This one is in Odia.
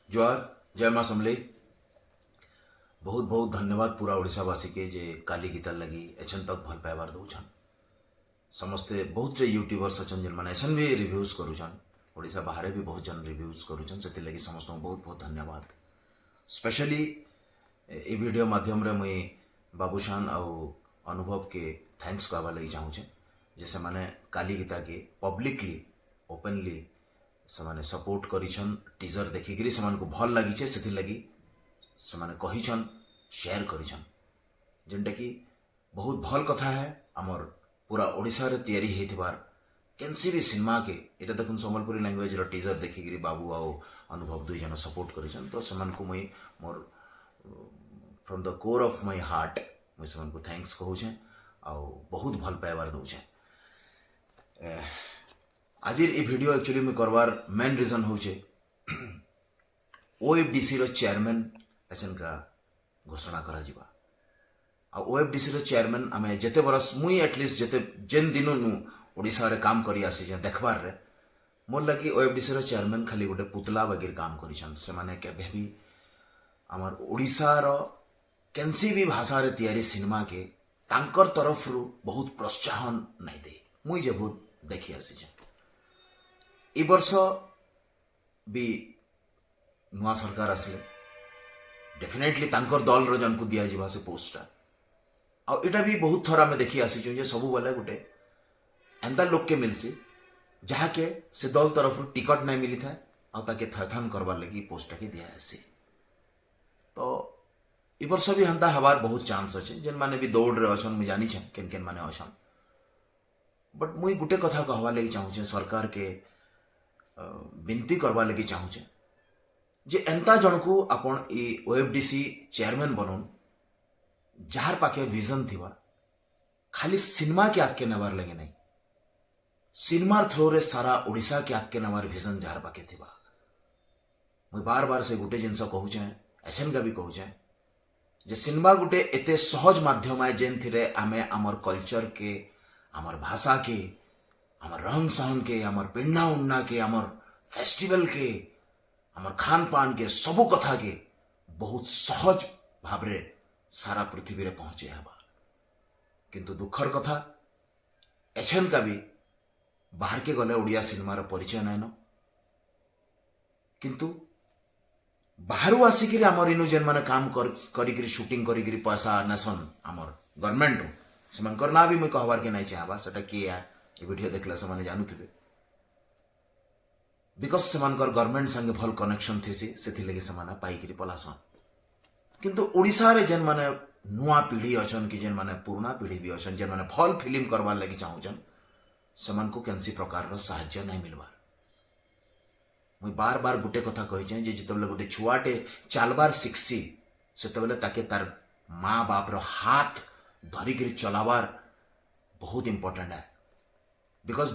ଜୁହାର, ଜୟ ମା ସମଲେଇ। ବହୁତ ବହୁତ ଧନ୍ୟବାଦ ପୁରା ଓଡ଼ିଶାବାସୀକେ ଯେ କାଲି ଗୀତାର ଲାଗି ଏଛନ୍ ତକ୍ ଭଲ ପାଇବାର ଦଉଛନ୍। ସମସ୍ତେ, ବହୁତ ୟୁଟ୍ୟୁବର୍ସ ଅଛନ୍ ଯେନ୍ମାନେ ଏଛନ୍ ବି ରିଭ୍ୟୁଜ୍ କରୁଛନ୍, ଓଡ଼ିଶା ବାହାରେ ବି ବହୁତ ଜଣ ରିଭ୍ୟୁଜ୍ କରୁଛନ୍। ସେଥିର୍ଲାଗି ସମସ୍ତଙ୍କୁ ବହୁତ ବହୁତ ଧନ୍ୟବାଦ। ସ୍ପେଶାଲି ଏ ଭିଡ଼ିଓ ମାଧ୍ୟମରେ ମୁଇଁ ବାବୁଶାନ ଆଉ ଅନୁଭବକେ thanks କହିବାର୍ ଲାଗି ଚାହୁଁଛେ ଯେ ସେମାନେ କାଲି ଗୀତାକେ ପବ୍ଲିକଲି, ଓପେନଲି ସେମାନେ ସପୋର୍ଟ କରିଛନ୍। ଟିଜର ଦେଖିକିରି ସେମାନଙ୍କୁ ଭଲ୍ ଲାଗିଛେ, ସେଥିର୍ଲାଗି ସେମାନେ କହିଛନ୍, ସେୟାର କରିଛନ୍, ଯେନ୍ଟାକି ବହୁତ ଭଲ୍ କଥା ହେ। ଆମର୍ ପୁରା ଓଡ଼ିଶାରେ ତିଆରି ହେଇଥିବାର କେନ୍ସି ବି ସିନେମାକେ, ଏଇଟା ଦେଖୁନ୍, ସମ୍ବଲପୁରୀ ଲାଙ୍ଗୁଏଜର ଟିଜର ଦେଖିକିରି ବାବୁ ଆଉ ଅନୁଭବ ଦୁଇ ଜଣ ସପୋର୍ଟ କରିଛନ୍। ତ ସେମାନଙ୍କୁ ମୁଇଁ ମୋର୍ from the core of my heart ମୁଇଁ ସେମାନଙ୍କୁ thanks କହୁଛେଁ ଆଉ ବହୁତ ଭଲ ପାଇବାର ଦଉଛେଁ। ଆଜିର ଏ ଭିଡ଼ିଓ ଆକ୍ଚୁଆଲି ମୁଇଁ କରବାର ମେନ୍ ରିଜନ୍ ହଉଛେ, ଓଏଫଡିସିର ଚେୟାରମ୍ୟାନ୍ ଏଛେନକା ଘୋଷଣା କରାଯିବା। ଆଉ ଓଏଫଡିସିର ଚେୟାରମ୍ୟାନ୍ ଆମେ ଯେତେ ବରଷ, ମୁଇଁ ଆଟଲିଷ୍ଟ ଯେତେ ଯେନ୍ ଦିନୁ ଓଡ଼ିଶାରେ କାମ କରି ଆସିଛେଁ ଦେଖବାରରେ, ମୋର୍ ଲାଗି ଓଏଫଡିସିର ଚେୟାରମ୍ୟାନ୍ ଖାଲି ଗୋଟେ ପୁତଲା ବାଗିର କାମ କରିଛନ୍। ସେମାନେ କେବେ ବି ଆମର ଓଡ଼ିଶାର କେନ୍ସି ବି ଭାଷାରେ ତିଆରି ସିନେମାକେ ତାଙ୍କର ତରଫରୁ ବହୁତ ପ୍ରୋତ୍ସାହନ ନାଇଁ ଦେଇ ମୁଇଁ ଯେ ବହୁତ ଦେଖି ଆସିଛେଁ। ଇ ବର୍ଷ ବି ନୂଆ ସରକାର ଆସିଲେ ଡେଫିନେଟଲି ତାଙ୍କର ଦଳର ଜଣକୁ ଦିଆଯିବା ସେ ପୋଷ୍ଟଟା। ଆଉ ଏଇଟା ବି ବହୁତ ଥର ଆମେ ଦେଖି ଆସିଛୁ ଯେ ସବୁବେଲେ ଗୋଟେ ଏନ୍ତା ଲୋକକେ ମିଲ୍ସି ଯାହାକେ ସେ ଦଳ ତରଫରୁ ଟିକଟ ନାଇଁ ମିଳିଥାଏ ଆଉ ତାକେ ଥଇଥାନ କରବାର ଲାଗି ପୋଷ୍ଟଟାକେ ଦିଆହେସି। ତ ଇ ବର୍ଷ ବି ହେନ୍ତା ହେବାର ବହୁତ ଚାନ୍ସ ଅଛେ। ଯେନ୍ମାନେ ବି ଦୌଡ଼ରେ ଅଛନ୍, ମୁଇଁ ଜାନିଛେଁ କେନ୍ କେନ୍ ମାନେ ଅଛନ୍। ବଟ୍ ମୁଇଁ ଗୋଟେ କଥା କହବାର୍ ଲାଗି ଚାହୁଁଛେ, ସରକାରକେ ବିନତି କରବାର୍ ଲାଗି ଚାହୁଁଛେ ଯେ ଏନ୍ତା ଜଣକୁ ଆପଣ ଇ ଓଏଫଡିସି ଚେୟାରମ୍ୟାନ୍ ବନଉନ୍ ଯାହାର ପାଖେ ଭିଜନ ଥିବା, ଖାଲି ସିନେମାକେ ଆଗକେ ନେବାର ଲାଗି ନାଇଁ, ସିନେମାର ଥ୍ରୋରେ ସାରା ଓଡ଼ିଶାକେ ଆଗକେ ନେବାର ଭିଜନ ଯାହାର ପାଖେ ଥିବା। ମୁଇଁ ବାର ବାର ସେ ଗୋଟେ ଜିନିଷ କହୁଛେଁ, ଏଛେନକା ବି କହୁଛେଁ ଯେ ସିନେମା ଗୋଟେ ଏତେ ସହଜ ମାଧ୍ୟମ ଏ ଯେନ୍ଥିରେ ଆମେ ଆମର୍ କଲଚରକେ, ଆମର୍ ଭାଷାକେ, ଆମର୍ ରହନ ସହନକେ, ଆମର୍ ପିନ୍ଧା ଉନ୍ନାକେ, ଆମର୍ ଫେଷ୍ଟିଭାଲକେ, ଆମର୍ ଖାନ ପାନକେ, ସବୁ କଥାକେ ବହୁତ ସହଜ ଭାବରେ ସାରା ପୃଥିବୀରେ ପହଞ୍ଚେଇ ହେବା। କିନ୍ତୁ ଦୁଃଖର କଥା, ଏଛେନକା ବି ବାହାରକେ ଗଲେ ଓଡ଼ିଆ ସିନେମାର ପରିଚୟ ନାଇଁନ। କିନ୍ତୁ ବାହାରୁ ଆସିକିରି ଆମର ଇନୁ ଯେନ୍ମାନେ କାମ କରିକିରି, ସୁଟିଂ କରିକିରି ପଇସା ନେସନ୍ ଆମର ଗଭର୍ଣ୍ଣମେଣ୍ଟରୁ, ସେମାନଙ୍କର ନାଁ ବି ମୁଇଁ କହବାର୍କେ ନାଇଁ ଚାହବାର୍, ସେଟା କିଏ, ଏ ଭିଡ଼ିଓ ଦେଖିଲେ ସେମାନେ ଜାଣୁଥିବେ। Because ସେମାନଙ୍କର ଗଭର୍ଣ୍ଣମେଣ୍ଟ ସାଙ୍ଗେ ଭଲ କନେକ୍ସନ୍ ଥିସି, ସେଥିଲାଗି ସେମାନେ ପାଇକିରି ପଲାସନ୍। କିନ୍ତୁ ଓଡ଼ିଶାରେ ଯେନ୍ମାନେ ନୂଆ ପିଢ଼ି ଅଛନ୍ କି ଯେନ୍ମାନେ ପୁରୁଣା ପିଢ଼ି ବି ଅଛନ୍, ଯେନ୍ମାନେ ଭଲ୍ ଫିଲ୍ମ କରବାର୍ ଲାଗି ଚାହୁଁଛନ୍, ସେମାନଙ୍କୁ କେନ୍ସି ପ୍ରକାରର ସାହାଯ୍ୟ ନାଇଁ ମିଲବାର୍। ମୁଇଁ ବାର ବାର ଗୋଟେ କଥା କହିଛେଁ ଯେ ଯେତେବେଳେ ଗୋଟେ ଛୁଆଟେ ଚାଲବାର ଶିଖ୍ସି, ସେତେବେଳେ ତାକେ ତାର ମା ବାପର ହାତ ଧରିକିରି ଚଲାବାର ବହୁତ ଇମ୍ପୋର୍ଟାଣ୍ଟ ହେ, because